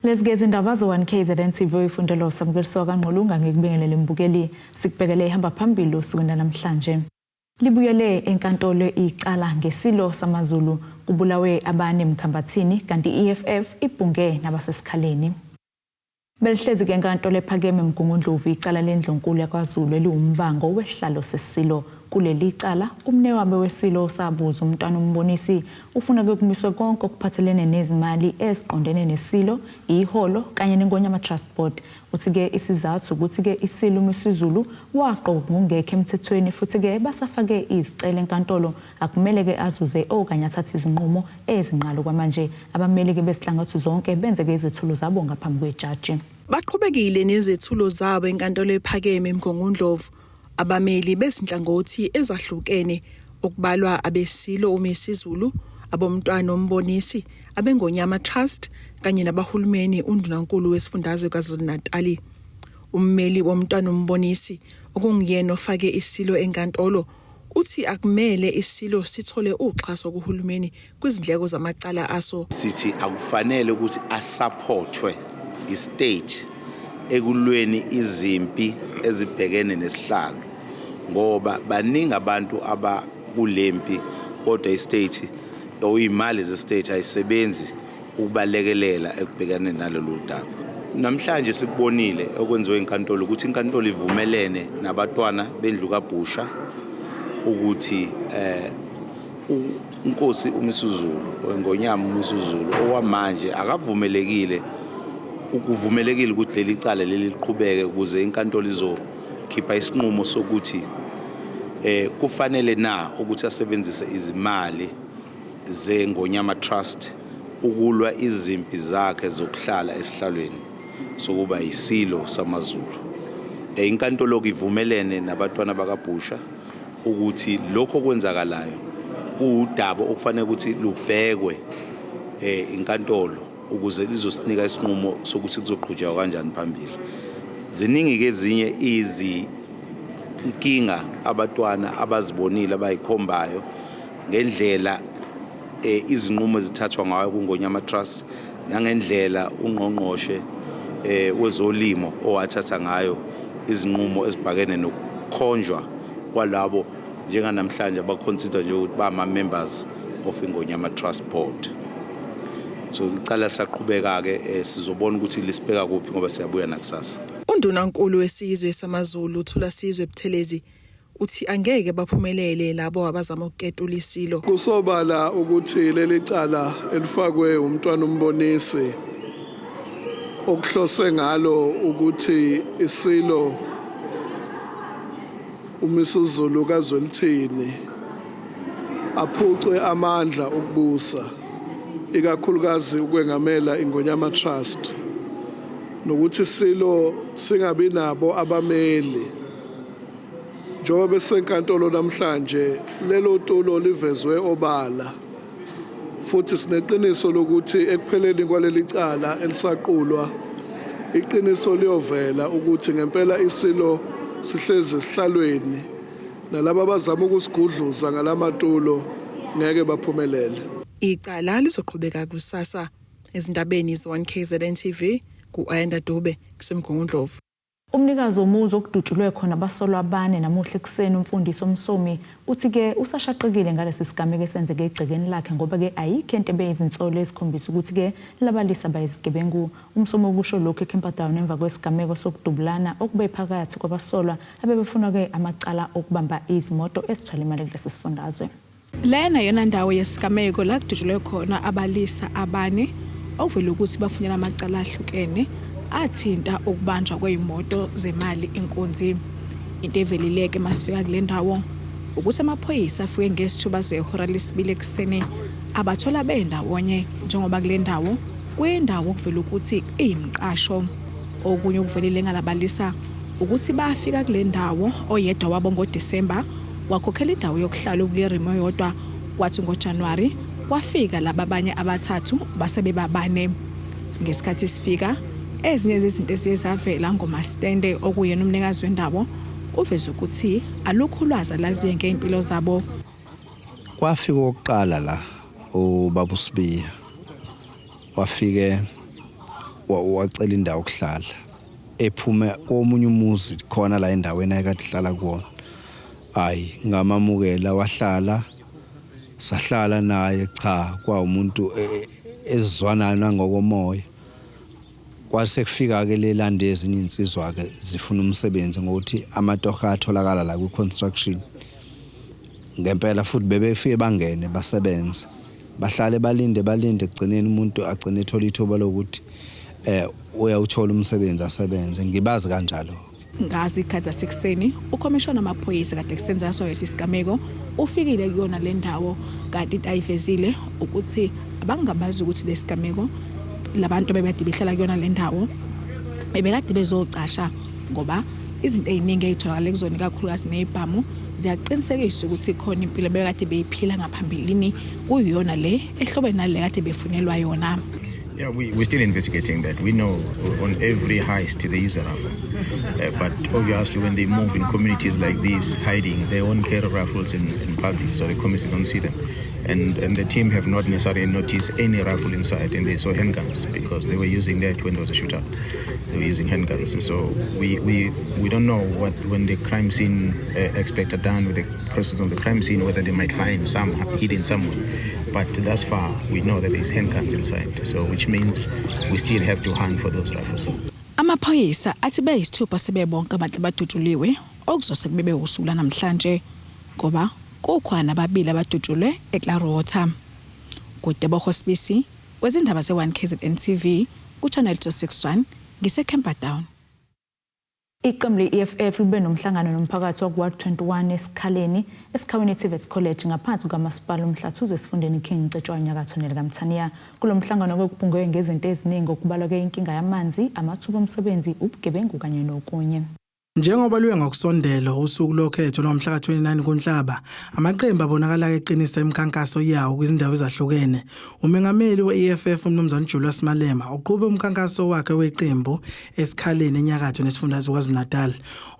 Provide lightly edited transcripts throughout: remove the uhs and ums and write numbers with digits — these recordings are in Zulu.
Lezi ke izindaba ze-1 KZN TV oyifundela uSamukelisiwa kaNgqulunga ngikubingelele mbukeli sikubhekele ihamba phambili osukwini namhlanje. Libuyele enkantolo icala ngesilo samaZulu kubulawe abane Mkhambathini kanti i-EFF ibhunge nabasesikhaleni. Belihlezi ke enkantolo ephakeme Mgungundlovu icala lendlunkulu yakwaZulu eliwumbango wesihlalo sesilo. Kuleli cala umnewabo wesilo usabuza umntwana uMbonisi ufuna ke kumiswe konke okuphathelene nezimali eziqondene nesilo, iholo kanye neNgonyama Trust Board. Uthi-ke isizathu ukuthi-ke isilo uMisuzulu waqokwa ngokungekho emthethweni futhi-ke basafake izicelo enkantolo akumele-ke azuze okanye athathe izinqumo ezinqala kwamanje. Abameli-ke bezinhlangothi zonke benze-ke izethulo zabo ngaphambi kwejaji. Baqhubekile nezethulo zabo enkantolo ephakeme eMgungundlovu abameli bezinhlangothi ezahlukene okubalwa abeSilo uMisizulu, aboMntwana uMbonisi, abeNgonyama Trust kanye nabahulumeni uNdunankulu wesifundazwe KwaZulu-Natali. Ummeli woMntwana uMbonisi okunguyena ofake iSilo enkantolo uthi akumele iSilo sithole uxhaso kuhulumeni kwizindleko zamacala aso. Sithi akufanele ukuthi asupportwe istate ekulweni izimpi ezibhekene nesihlalo ngoba baningi abantu abakulempi kodwa istate oyimali zestate ayisebenzi ukubalekelela ekubhekaneni nalolu daba. Namhlanje sikubonile okwenziwe inkantolo ukuthi inkantolo ivumelene nabatwana bendlu kaBhusha ukuthi Inkosi uMisuzulu weNgonyama uMisuzulu okwamanje akavumelekile ukuvumelekile ukuthi leli cala leli liqhubeke ukuze inkantolo izokhipha isinqumo sokuthi kufanele na ukuthi asebenzise izimali zeNgonyama Trust ukulwa izimpi zakhe zokuhlala esihlalweni sokuba yisilo samaZulu. Inkantolo ivumelene nabatwana bakaBhusha ukuthi lokho okwenzakalayo kuwudaba okufanele ukuthi lubhekwe inkantolo ukuze lizosinika isinqumo sokuthi kuzoqhutshekwa kanjani phambili. Ziningi ke ezinye izinkinga abatwana abazibonile abayikhombayo ngendlela izinqumo ezithathwa ngayo kuNgonyama Trust nangendlela ungqongqoshe wezolimo owathatha ngayo izinqumo ezibhakene nokukhonjwa kwalabo njenganamhlanje abaconsider nje ukuthi bama-members of iNgonyama Trust Board. So icala lisaqhubeka-ke, sizobona ukuthi lisibheka kuphi ngoba siyabuya nakusasa. Undunankulu wesizwe samaZulu uThulasizwe Buthelezi uthi angeke baphumelele labo abazama ukuketula isilo. Kusobala ukuthi leli cala elifakwe umntwana uMbonisi okuhloswe ngalo ukuthi isilo uMisuzulu kaZwelithini aphucwe amandla okubusa ikakhulukazi ukwengamela iNgonyama Trust nokuthi isilo singabi nabo abameli. Njengoba besenkantolo namhlanje lelo tulo livezwe obala futhi sineqiniso lokuthi ekupheleni kwaleli cala elisaqulwa iqiniso liyovela ukuthi ngempela isilo sihlezi esihlalweni nalaba abazama ukusigudluza ngalamatulo ngeke baphumelele. Icala lizoqhubeka kusasa. Ezindabeni ze-1 KZN TV ku-Ayanda Dube kuseMgungundlovu. Umnikazi womuzi okudutshulwe khona abasolwa abane namuhla ekuseni uMfundisi Msomi uthi-ke usashaqekile ngalesi sigameko esenzeke egcekeni lakhe ngoba-ke ayikho into ebeyizinsolo ezikhombisa ukuthi-ke labalisa bayizigebengu. UMsomi ukusho lokhu eCamperdown emva kwesigameko sokudubulana okube phakathi kwabasolwa abebefuna-ke amacala okubamba izimoto ezithwala imali kulesi sifundazwe. Lena yona ndawo yesigameko la kudutshulwe khona abalisa abane okuvele ukuthi bafunyanwa amacala ahlukene athinta ukubanjwa kwezimoto zemali inkunzi. Into evelile-ke masifika kule ndawo ukuthi amaphoyisa afike ngesithuba sehora lesibili ekuseni abathola bendawonye njengoba kule ndawo kuyindawo okuvela ukuthi iyimqasho. Okunye okuvelile ngalabalisa ukuthi bafika kule ndawo oyedwa wabo ngoDisemba wakhokhela indawo yokuhlala okuyirimu eyodwa kwathi ngoJanuwari kwafika laba abanye abathathu base bebabane. Ngesikhathi sifika ezinye zezinto eziye zavela ngomasitende okuyena umnikazi wendawo uveze ukuthi alukho ulwazi alaziyo ngey'mpilo zabo. Kwafika okokuqala la ubaba uSibiya wafike Wacela indawo yokuhlala, ephume komunye umuzi khona la endaweni ayekade ihlala kuwona. Hayi, ngamamukela, wahlala, sahlala naye. Cha, kwawumuntu esizwanayo nangokomoya. Kwase kufika ke lelande ezinye insizwa ke zifuna umsebenzi, ngokuthi amatoho atholakala la kwi-construction ngempela, futhi bebefike bangene basebenze, bahlale, balinde, balinde, ekugcineni umuntu agcine ethola ithuba lokuthi uyawuthola umsebenzi, asebenze. Ngibazi kanjalo. Ngazi ikhathi zasekuseni, ukhomishana wamaphoyisa kade kusenza lesi sigameko ufikile kuyona le ndawo, kanti into ayivezile ukuthi abangabazi ukuthi lesigameko labantu abebade behlala kuyona le ndawo bebekade bezocasha, ngoba izinto ey'ningi ey'tholakala kuzona, ikakhulukazi ney'bhamu, ziyaqinisekisa ukuthi khona impilo bebekade beyiphila ngaphambilini kuyiyona le ehlobene nale kade befunelwa yona. Yeah, we're still investigating that. We know on every heist they use a rifle. But obviously, when they move in communities like this, hiding, they won't carry rifles in public, so the community don't see them. And the team have not necessarily noticed any rifle inside, and they saw handguns because they were using that when there was a shootout. They were using handguns. So we don't know what, when the crime scene expert are done with the process of the crime scene, whether they might find some hidden somewhere. But thus far, we know that there's handguns inside, so which means we still have to hunt for those rifles. Amaphoyisa athi beyisithupha sebebonke abantu abadutshuliwe, okuzose kube usuku lanamhlanje, ngoba kukhona ababili abadutshulwe eKlaarwater. KuTebogo Sibisi wezindaba ze-1 KZN TV ku-Channel 261, ngise-Camperdown. Iqembu le-EFF libe nomhlangano nomphakathi waku-Ward 21 esikhaleni esikhawini TVET College ngaphansi kukamasipala uMhlathuze esifundeni King Cetshwayo, nyakatho nelikaMthaniya. Kulo mhlangano kwekubhungwe ngezinto eziningi, okubalwa-ke inkinga yamanzi, amathuba omsebenzi, ubugebengu kanye nokunye. Njengoba luye ngokusondela usuku lokhetho lwangomhla ka-29 kuNhlaba, amaqembu abonakala eqinisa imikhankaso yawo kwizindawo ezahlukene. Umengameli we-EFF uMnumzane Julius Malema uqhube umkhankaso wakhe weqembu esikhaleni enyakatho nesifundazwe KwaZulu-Natal.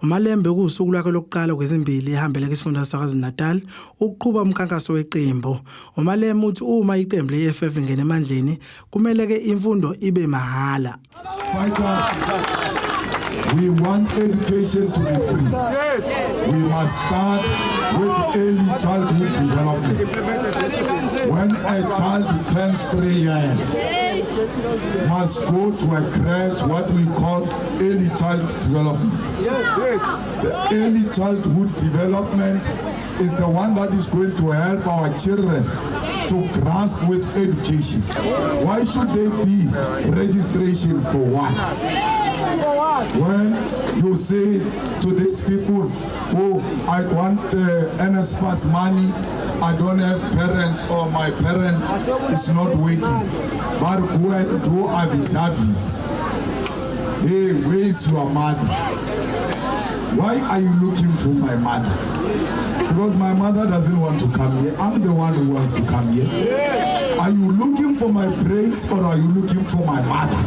UMalema kuwusuku lwakhe lokuqala kwezimbili ehambele kwisifundazwe saKwaZulu-Natal ukuqhuba umkhankaso weqembu. UMalema uthi uma iqembu le-EFF ingena emandleni, kumele ke imfundo ibe mahhala. Fighters, we want education to be free. We must start with early childhood development. When a child turns 3 years, must go to a crèche, what we call early child development. The early childhood development is the one that is going to help our children to grasp with education. Why should there be registration for what? When you say to these people, "Oh, I want NSFAS money, I don't have parents or my parent is not working," but go and do affidavit. "Hey, where is your mother?" "Why are you looking for my mother?" "Because my mother doesn't want to come here. I'm the one who wants to come here. Are you looking for my brains or are you looking for my mother?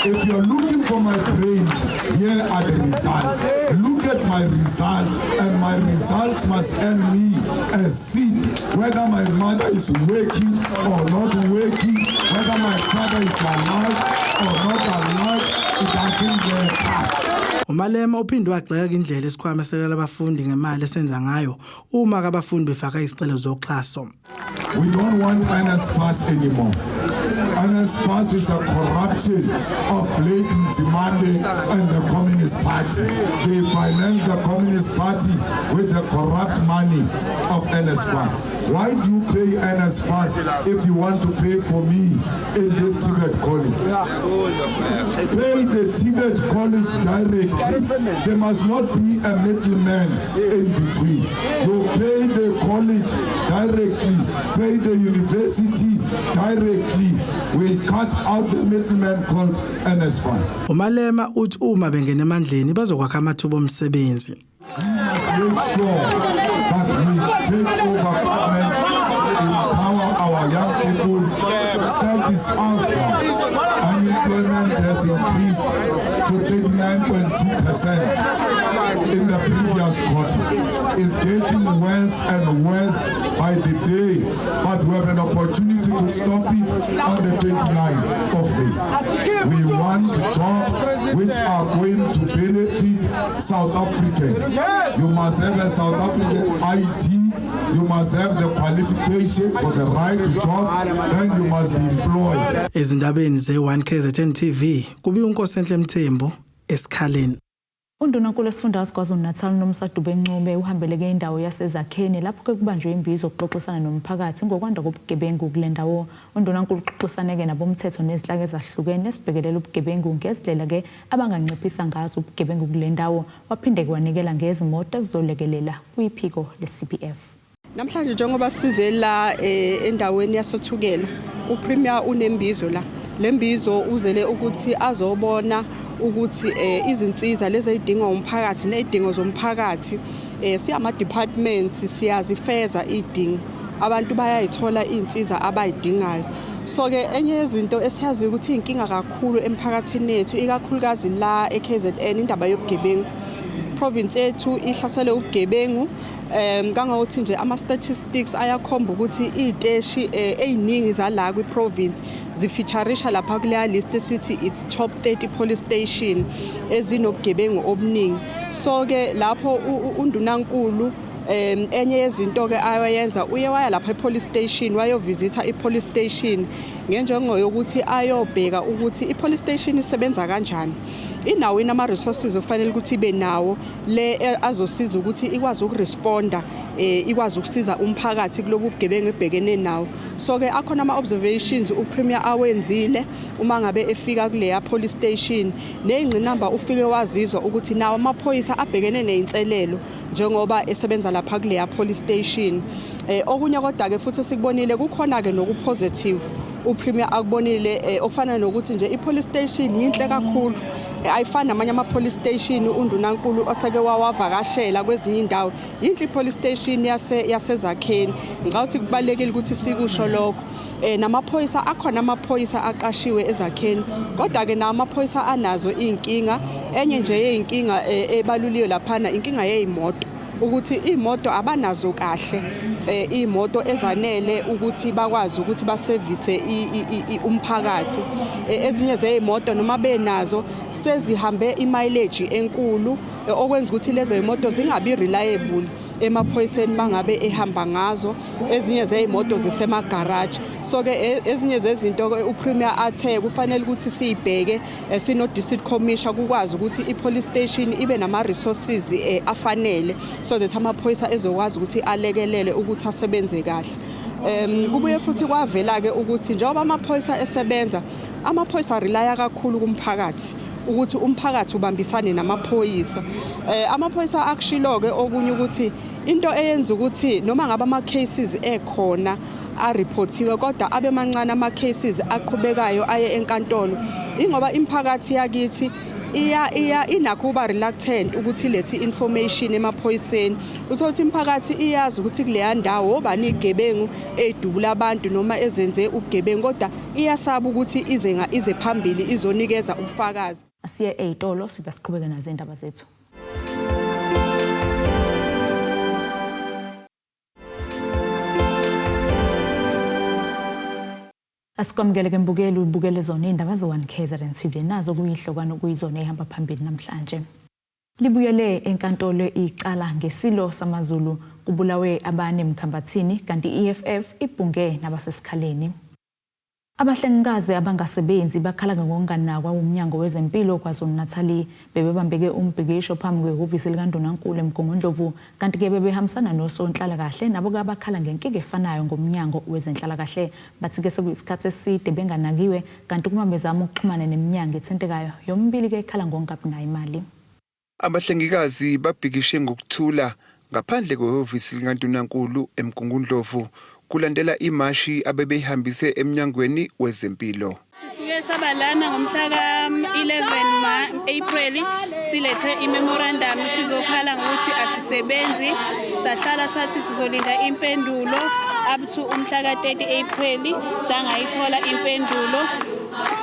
If you're looking for my brains, here are the results. Look at my results, and my results must earn me a seat, whether my mother is working or not working, whether my father is alive or not alive, it doesn't matter." uMalema uphinde wagxeka indlela isikhwama esekela abafundi ngemali esenza ngayo uma abafundi befaka izicelo zoxhaso. We don't want NSFAS anymore. NSFAS is a corruption of Blade Nzimande and the Communist Party. They finance the Communist Party with the corrupt money of NSFAS. Why do you pay NSFAS if you want to pay for me in this TVET college? Pay the TVET college directly. There must not be a middleman in between. You pay the college directly, pay the university directly. We cut out the middleman called NSFAS. uMalema uthi uma bengena emandleni bazokwakha amathuba omsebenzi. We must make sure that we take over government, empower our young people. Start is out now. Unemployment has increased to 39.2% in the previous quarter. It's getting worse and worse by the day, but we have an opportunity to stop it on the 29th of May. We which are going to benefit South Africans. You must have a South African ID, you must have the qualification for the right to job, and you must be employed. Ezindabeni ze-1 KZN TV kubika uNkosenhle Mthembu eSikhaleni. Undunankulu esifundazwe KwaZulu-Natal uNomsa Dube-Ncube uhambeleke indawo yaseZakheni lapho-ke kubanjwe imbizo yokuxoxisana nomphakathi ngokwanda kobugebengu kule ndawo. Undunankulu uxoxisane-ke nabomthetho nezinhlaka ezahlukene esibhekelela ubugebengu ngezindlela-ke abanganciphisa ngazo ubugebengu kule ndawo. Waphinde-ke wanikela ngezimoto ezizolekelela kwiphiko le-CPF. Namhlanje njengoba size la endaweni yasoThukela, uPremier unembizo la. Lembizo uzele ukuthi azobona ukuthi izinsiza lezi ezidingwa umphakathi nezidingo zomphakathi, siyama departments siyazifeza idingo, abantu bayayithola izinsiza abayidingayo. So ke enye yezinto esiyaziyo ukuthi inkinga kakhulu emphakathini yethu, ikakhulukazi la eKZN, indaba yobugebengu. Province yethu ihlasele ubugebengu kangangokuthi nje ama statistics ayakhomba ukuthi iy'teshi ey'ningi zala kwi-province zifeaturisha lapha kuleya list esithi it's top 30 police station ezinobugebengu obuningi. So ke lapho undunankulu, enye yezinto ke ayenza, uye waya lapha e-police station, wayovisitha i-police station ngenjongo yokuthi ayobheka ukuthi i-police station isebenza kanjani, inawo yini ama-resources ofanele ukuthi ibe nawo le azosiza ukuthi ikwazi ukuresponda, ikwazi ukusiza umphakathi kulobu bugebengu ebhekene nawo. So ke akhona ama-observations uPremier awenzile uma ngabe efika kuleya police station, ney'ngqinamba ufike wazizwa ukuthi nawo amaphoyisa abhekene ney'nselelo njengoba esebenza lapha kuleya police station. Okunye kodwa ke futhi esikubonile, kukhona ke noku-positive uPremier akubonile, okufana nokuthi nje i-police station yinhle kakhulu. Ayifani namanye ama-police station undunankulu oseke wawavakashela kwezinye indawo. Yinhle i-police station yaseZakheni. Ngicabanga ukuthi kubalulekile ukuthi sikusho lokho. Namaphoyisa akhona, amaphoyisa aqashiwe eZakheni, kodwa ke nawo amaphoyisa anazo iy'nkinga. Enye nje yey'nkinga ebaluliwe laphana, inkinga yey'moto, ukuthi iy'moto abanazo kahle, iy'moto ezanele ukuthi bakwazi ukuthi basevise umphakathi. Ezinye zey'moto noma benazo sezihambe imileage enkulu, okwenza ukuthi lezo y'moto zingabi reliable emaphoyiseni mangabe ehamba ngazo. Ezinye zey'moto zisemagaraji. So ke ezinye zezinto ke uPremier athe kufanele ukuthi siyibheke sino district commissioner, kukwazi ukuthi i-police station ibe nama resources afanele so that amaphoyisa ezokwazi ukuthi alekelele ukuthi asebenze kahle. Kubuye futhi kwavela ke ukuthi njengoba amaphoyisa esebenza, amaphoyisa relya kakhulu kumphakathi, ukuthi umphakathi ubambisane namaphoyisa. Amaphoyisa akushilo ke okunye ukuthi into eyenza ukuthi noma ngabe ama cases ekhona areportiwe kodwa abe mancane ama cases aqhubekayo aye enkantolo, ingoba imiphakathi yakithi iya inakho uba reluctant ukuthi ilethe information emaphoyiseni. Uthola ukuthi imiphakathi iyazi ukuthi kuleya ndawo obani igebengu edubula abantu noma ezenze ubugebengu, kodwa iyasaba ukuthi ize phambili izonikeza ubufakazi. Asiye ey'tolo, sibe siqhubeke nazo iy'ndaba zethu. Asikwamukele ke mbukeli, ubukele zona iy'ndaba ze-1 KZN TV, nazo kuyihlokwana okuyizona ey'hamba phambili namhlanje. Libuyele enkantolo icala ngesilo samaZulu, kubulawe abane eMkhambathini, kanti i-EFF ibhunge nabasesikhaleni. Abahlengikazi abangasebenzi bakhala ngokunganakwa umnyango wezempilo KwaZulu-Natal. Bebebambeke umbhikisho phambi kwehhovisi likaNdunankulu eMgungundlovu, kanti-ke bebehambisana nosonhlalakahle nabo-ke abakhala ngenkinga efanayo ngomnyango wezenhlalakahle. Bathi-ke sekuyisikhathi eside benganakiwe, kanti kuma bezama ukuxhumana neminyango ethintekayo yomibili-ke ikhala ngokungabi nayo imali. Abahlengikazi babhikishe ngokuthula ngaphandle kwehhovisi likaNdunankulu eMgungundlovu kulandela imashi abebeyihambise emnyangweni wezempilo. Sisuke saba lana ngomhla ka-11 April, silethe i-memorandum sizokhala ngokuthi asisebenzi. Sahlala sathi sizolinda impendulo up to umhla ka-30 April, sangayithola impendulo.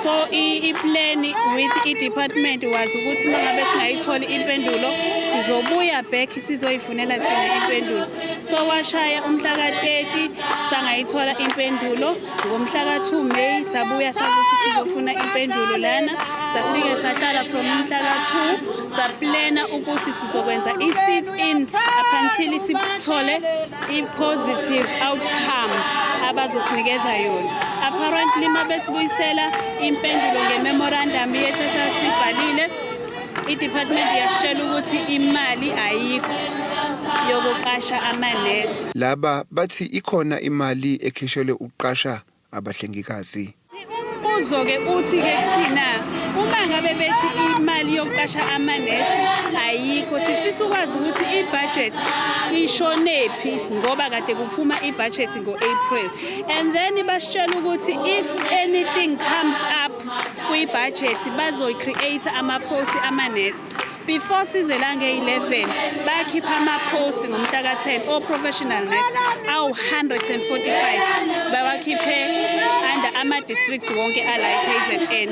So i-plan with i-department was ukuthi uma ngabe singayitholi impendulo, sizobuya back sizoyifunela thina impendulo. So washaya umhla ka-30, sangayithola impendulo. Ngomhla ka-2 May sabuya sazothi Sizofuna impendulo lana. Safike sahlala from umhla ka-2, saplana ukuthi sizokwenza i-sit in up until sithole i-positive outcome abazosinikeza yona. Apparently, uma besibuyisela impendulo nge-memorandum yethu esasibhalile, i-department yasitshela ukuthi imali ayikho yokuqasha amanesi. Laba bathi ikhona imali ekhishelwe ukuqasha abahlengikazi. Umbuzo-ke uthi-ke kuthina, uma ngabe bethi imali yokuqasha amanesi ayikho, sifisa ukwazi ukuthi i-budget ishonephi, ngoba kade kuphuma i-budget ngo-April, and then basitshela ukuthi if anything comes up kwi-budget bazoyi-create ama-post amanesi. Before size la nge-11, bakhipha ama-post ngomhla ka-10 o-professional nurse awu-145, bawakhiphe under ama-districts wonke ala e-KZN.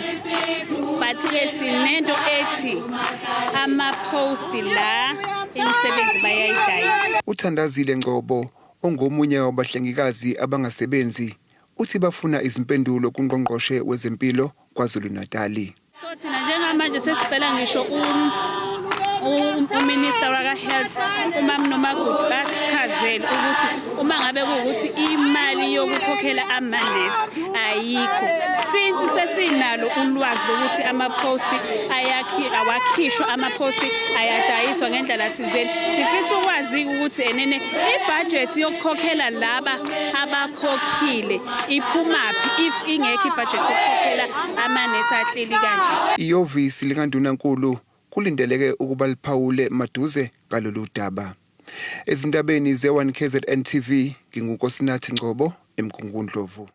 But-ke sinento ethi ama-post la imisebenzi bayayidayisa. Uthandazile Ngcobo, ongomunye wabahlengikazi abangasebenzi, uthi bafuna izimpendulo kuNgqongqoshe wezeMpilo KwaZulu-Natali. So thina njengamanje sesicela ngisho uminister waka-health, umam Nomagugu, basichazele ukuthi uma ngabe kuwukuthi imali yokukhokhela amanesi ayikho, since sesinalo ulwazi lokuthi ama-post awakhishwa, ama-post ayadayiswa ngendlela thizeni, sifisa ukwazi ukuthi enene ibudget yokukhokhela laba abakhokhile iphumaphi if ingekho ibudget yokukhokhela amanesi ahleli kanje. Ihhovisi likaNdunankulu kulindeleke ukuba liphawule maduze ngalolu daba. Ezindabeni ze-1 KZN TV, nginguNkosinathi Ngcobo eMgungundlovu.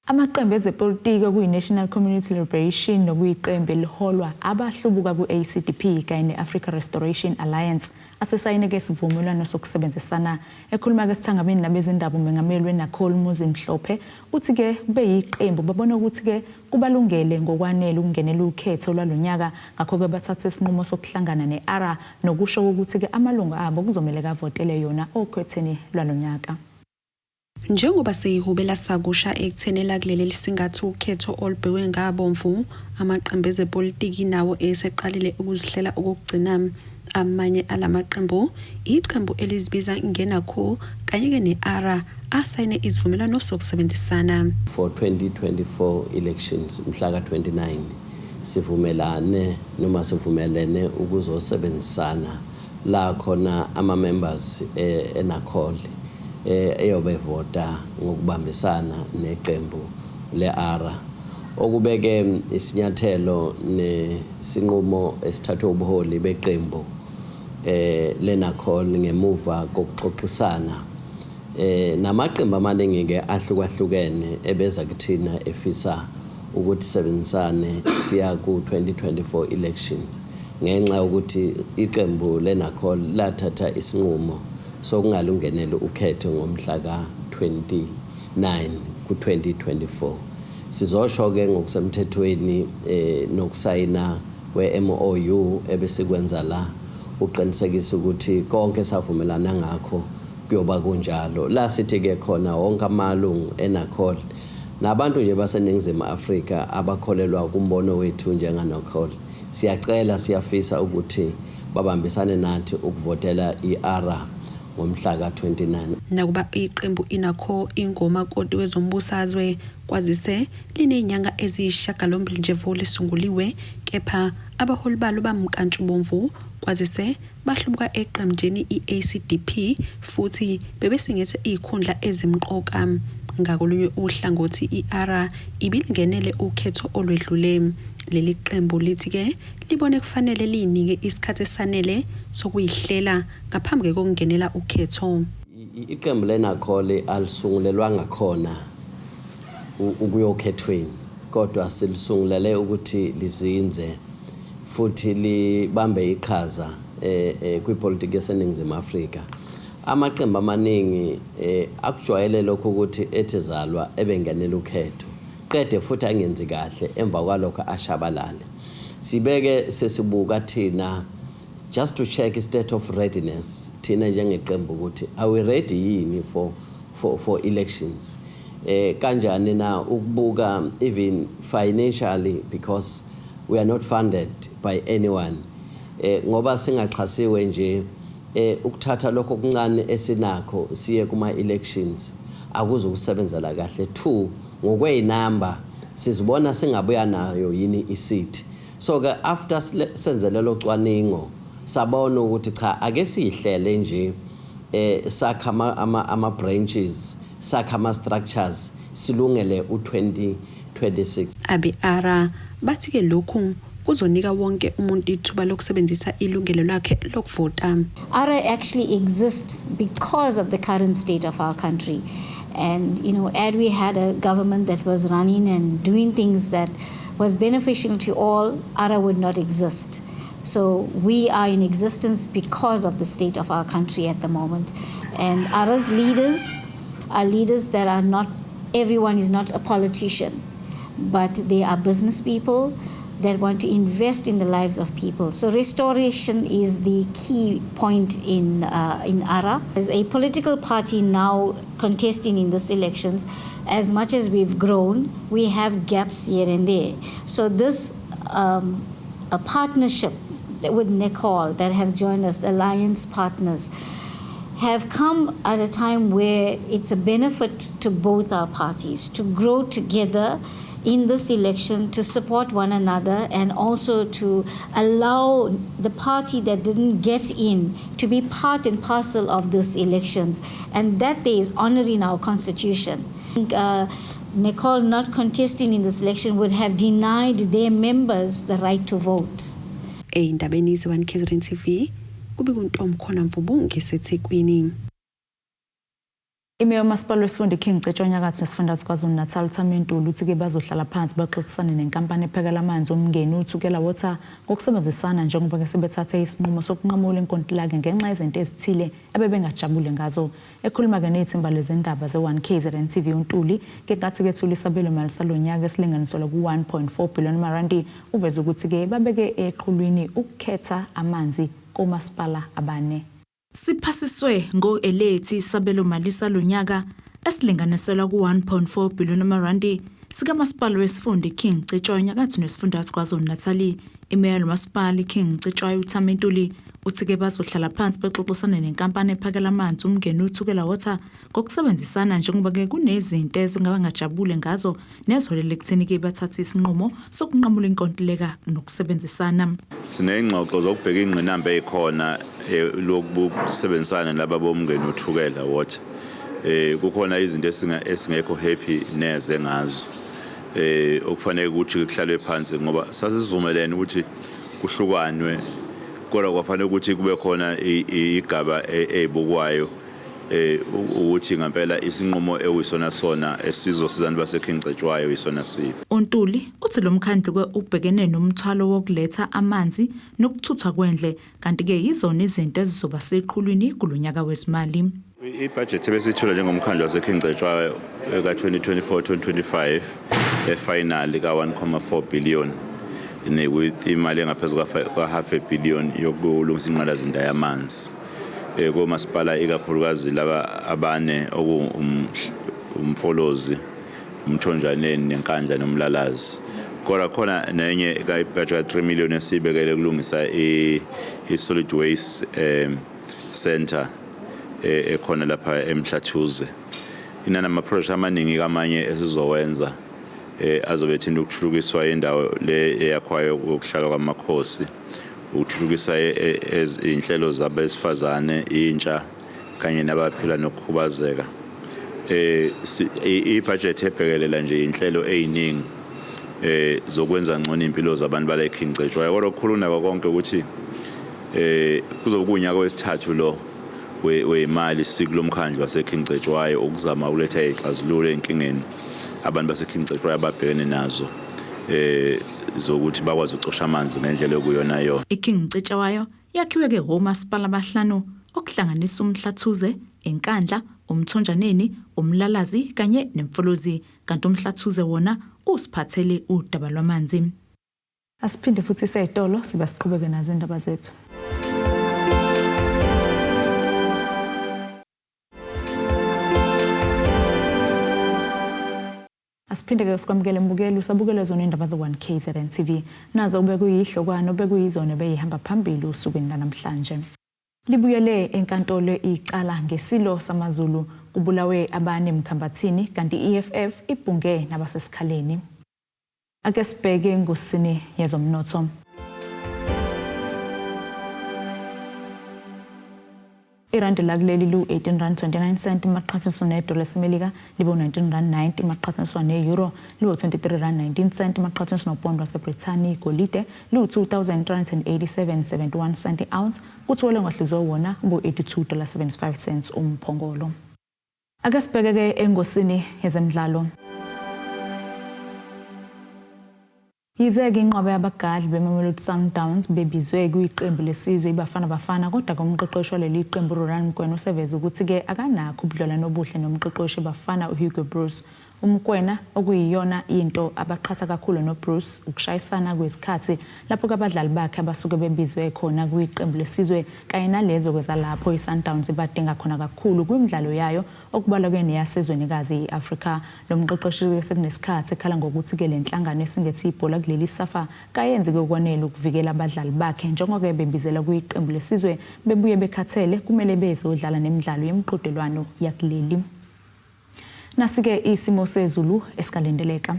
Amaqembu ezepolitiki okuyi-National Community Liberation, nokuyiqembu eliholwa abahlubuka ku-ACDP, kanye ne-Africa Restoration Alliance asesayine-ke isivumelwano sokusebenzisana. Ekhuluma-ke esithangamini nabezindaba, umengameli weNACOL Muzi Mhlophe uthi-ke beyiqembu babona ukuthi-ke kubalungele ngokwanele ukungenela ukhetho lwalonyaka, ngakho-ke bathathe isinqumo sokuhlangana ne-ARA, nokusho ukuthi-ke amalungu abo kuzomele kavotele yona okhethweni lwalonyaka. Njengoba seyihubela sakusha ekutheni elakuleli lisingathe ukhetho olubhekwe ngabomvu, amaqembu ezepolitiki nawo eseqalile ukuzihlela okokugcina. Amanye alamaqembu, iqembu elizibiza ngeNACOL kanye-ke ne-ARA, asayine isivumelwano sokusebenzisana. For 2024 elections, mhla ka-29, sivumelane noma sivumelene ukuzosebenzisana la khona ama-members eNACOL eyobe vota ngokubambisana neqembu le-ARA, okubeke isinyathelo nesinqumo esithathwe ubuholi beqembu leNACOL ngemuva kokuxoxisana namaqembu amaningi ke ahlukahlukene ebeza kuthina efisa ukuthi sebenzisane siya ku 2024 elections, ngenxa yokuthi iqembu leNACOL lathatha isinqumo sokungalungeneli ukhetho ngomhla ka-29 ku-2024. Sizosho ke ngokusemthethweni nokusayina kwe-MOU ebesikwenza la uqinisekisa ukuthi konke savumelana ngakho kuyoba kunjalo. La sithi ke khona wonke amalungu eNACOL nabantu nje baseNingizimu Afrika abakholelwa kumbono wethu njengaNACOL, siyacela, siyafisa ukuthi babambisane nathi ukuvotela i-ARA ngomhla ka-29. Nakuba iqembu iNACOL ingomakoti wezombusazwe, kwazise linezinyanga eziyisishiyagalombili nje vo lisunguliwe, kepha abaholi balo bamnkantshubomvu, kwazise bahlubuka eqemjini i-ACDP futhi bebesingethe izikhundla ezimqoka. Ngakolunye uhlangothi, i-ARA ibilingenele ukhetho olwedlule. Leli qembu lithi-ke libone kufanele liyinike isikhathi esanele sokuyihlela ngaphambi kokungenela ukhetho. Iqembu leNACOL alisungulelwanga khona ukuyokhethweni, kodwa silisungulele ukuthi lizinze futhi libambe iqhaza kwipolitiki yaseNingizimu Afrika. Amaqembu amaningi akujwayele lokho ukuthi ethi zalwa ebengenela ukhetho, qede futhi angenzi kahle, emva kwalokho ashabalale. Sibeke sesibuka thina just to check state of readiness thina njengeqembu ukuthi are we ready yini for elections. Kanjani na ukubuka even financially, because we are not funded by anyone, ngoba singaxhasiwe nje, ukuthatha lokho okuncane esinakho siye kuma elections akuzokusebenzela kahle. Two, ngokwezinamba sizibona singabuya nayo yini i-seat. So ke after senze lelo cwaningo, sabona ukuthi cha, ake siyihlele nje, sakha ama branches, sakha ama structures, silungele u2026. Abe-ARA bathi-ke lokhu kuzonika wonke umuntu ithuba lokusebenzisa ilungelo lakhe lokuvota. ARA actually exists because of the current state of our country. And had we had a government that was running and doing things that was beneficial to all, ARA would not exist. So we are in existence because of the state of our country at the moment. And ARA's leaders are leaders that are not, everyone is not a politician, but they are business people that want to invest in the lives of people. So restoration is the key point in ARA. As a political party now contesting in these elections, as much as we've grown, we have gaps here and there. So this a partnership with NACOL that have joined us, alliance partners, have come at a time where it's a benefit to both our parties to grow together in this election, to support one another, and also to allow the party that didn't get in to be part and parcel of these elections. And that day is honoring our constitution. I think, NACOL not contesting in this election would have denied their members the right to vote. Ey'ndabeni ze-1 KZN TV, kube kuntomkhona Mvubu ngiseThekwini. Imeya yomasipala wesifunda iKing Cetshwayo Nyakatho nesifundazwe KwaZulu-Natal uThami Ntuli uthi-ke bazohlala phansi baxoxisane nenkampani ephekela amanzi uMngeni uThukela Water ngokusebenzisana, njengoba-ke sebethathe isinqumo sokunqamula inkontilaki ngenxa yezinto ezithile abebengajabule ngazo. Ekhuluma-ke nethimba lezindaba ze-1 KZN TV uNtuli ngenkathi kethula isabelomali salo nyaka esilinganiselwa ku-1.4 billion marandi, uveze ukuthi-ke babeke eqhulwini ukukhetha amanzi komasipala abane. Siphasiswe ngo-elethi isabelomali salonyaka esilinganiselwa ku-1.4 billion amarandi sikamasipala wesifunda iKing Cetshwayo Nyakatho nesifundazwe KwaZulu-Natal. Imeya lomasipala iKing Cetshwayo uThami Ntuli uthi-ke bazohlala phansi bexoxisane nenkampani ephakela amanzi uMngeni uThukela Water ngokusebenzisana, njengoba-ke kunezinto ezingabangajabule ngazo neziholele ekutheni-ke bathathe isinqumo sokunqamula inkontileka nokusebenzisana. Siney'ngxoxo zokubheka iy'ngqinamba ey'khona lokusebenzisana laba boMngeni uThukela Water. Kukhona izinto esingekho happy neze ngazo, okufanele ukuthi kuhlalwe phansi, ngoba sasisivumelene ukuthi kuhlukanwe, kodwa kwafanele ukuthi kube khona igaba ey'bukwayo ukuthi ngempela isinqumo ekuyisona sona esizosiza abantu baseKing Cetshwayo isona siphi. UNtuli uthi lo mkhandlu-ke ubhekene nomthwalo wokuletha amanzi nokuthuthwa kwendle, kanti-ke yizona izinto ezizoba seqhulwini kulonyaka wezimali. Ibhajethi ebesiyithola njengomkhandlu waseKing Cetshwayo ka-2024-2025 e-final ka-1.4 billion, with imali engaphezu kwa-half a billion yokulungisa ingqalasizinda yamanzi komasipala, ikakhulukazi laba abane, okuwuMfolozi, uMthonjaneni, neNkandla noMlalazi. Kodwa khona nenye ibudget ka-3 million esiyibekele ukulungisa i-solid waste center ekhona lapha eMhlathuze. Inana ama-project amaningi kamanye esizowenza azobe ethinta ukuthuthukiswa indawo le eyakhiwayo yokuhlala kwamakhosi, ukuthuthukisa izinhlelo zabesifazane, intsha kanye nabaphila nokukhubazeka. I-budget ebhekelela nje inhlelo eziningi zokwenza ngcono impilo zabantu bala eKing Cetshwayo. Kodwa okukhulu nako konke ukuthi kuzobe kuwunyaka wesithathu lo weyimali sikulomkhandlu waseKing Cetshwayo ukuzama ukuletha izixazululo ey'nkingeni abantu baseKing Cetshwayo ababhekene nazo zokuthi bakwazi ukucosha amanzi ngendlela okuyona yona. IKing Cetshwayo yakhiwe-ke omasipala abahlanu, okuhlanganisa uMhlathuze, eNkandla, uMthonjaneni, uMlalazi kanye neMfolozi, kanti uMhlathuze wona usiphathele udaba lwamanzi. Asiphinde futhi seyitolo siba siqhubeke nazo indaba zethu. Asiphinde-ke sikwamukele mbukeli, usabukele zona indaba ze-1 KZN TV. Nazo kube kuyihlokwana obekuyizona beyihamba phambili usukwini lanamhlanje. Libuyele enkantolo icala ngesilo samaZulu, kubulawe abane eMkhambathini kanti i-EFF ibhunge nabasesikhaleni. Ake sibheke ngosini yezomnotho. Irandi lakuleli lu-18 rand 29 cent maqhathaniswa nedola laseMelika, libe u-19 rand 90 maqhathaniswa ne-euro, libe u-23 rand 19 cent maqhathaniswa nopondo waseBrithani. Igolide liwu-2387.71 cent i-ounce, kuthi wele ngahlizwe wona bu-82 dollar 75 cents umphongolo. Ake sibheke-ke engosini yezemidlalo. Yize-ke inqwaba yabagadli beMamelodi Sundowns bebizwe kwiqembu lesizwe iBafana Bafana, kodwa-ke umqeqeshi waleli qembu uRulani Mokwena useveze ukuthi-ke akanakho ubudlelwano obuhle nomqeqeshi Bafana uHugo Broos. UMokwena okuyiyona into abaqhatha kakhulu noBroos ukushayisana kwezikhathi lapho abadlali bakhe abasuke bebizwe khona kwiqembu lesizwe kanye nalezo kwezalapho iSundowns ibadinga khona kakhulu kwimidlalo yayo, okubalwa ke neyasezwenikazi i-Afrika. Lo mqeqeshi sekunesikhathi ekhala ngokuthi-ke le nhlangano esingethi ibhola kuleli SAFA kayenzi kokwanele ukuvikela abadlali bakhe, njengoba-ke bebizela kwiqembu lesizwe bebuye bekhathele kumele bezodlala nemidlalo yemiqhudelwano yakuleli. Nasi-ke isimo sezulu esikalindeleka.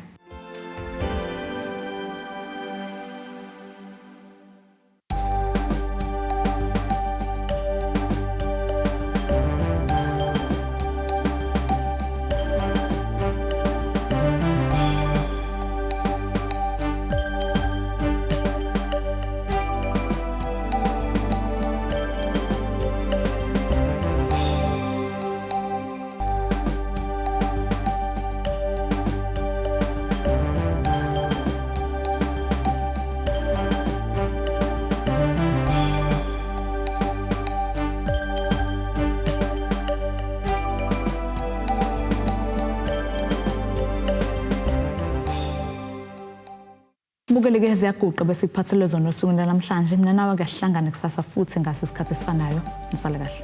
Bukeleke, ziyaguqa besikuphathele zona osukwini namhlanje. Mina nawe kuyahlangana kusasa futhi ngase isikhathi esifanayo. Nisale kahle.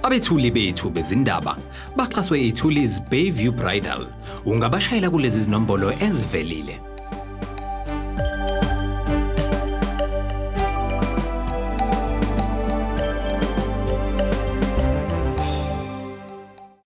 Abethuli bethu bezindaba baxhaswe iThulis Bayview Bridal. Ungabashayela kulezi zinombolo ezivelile.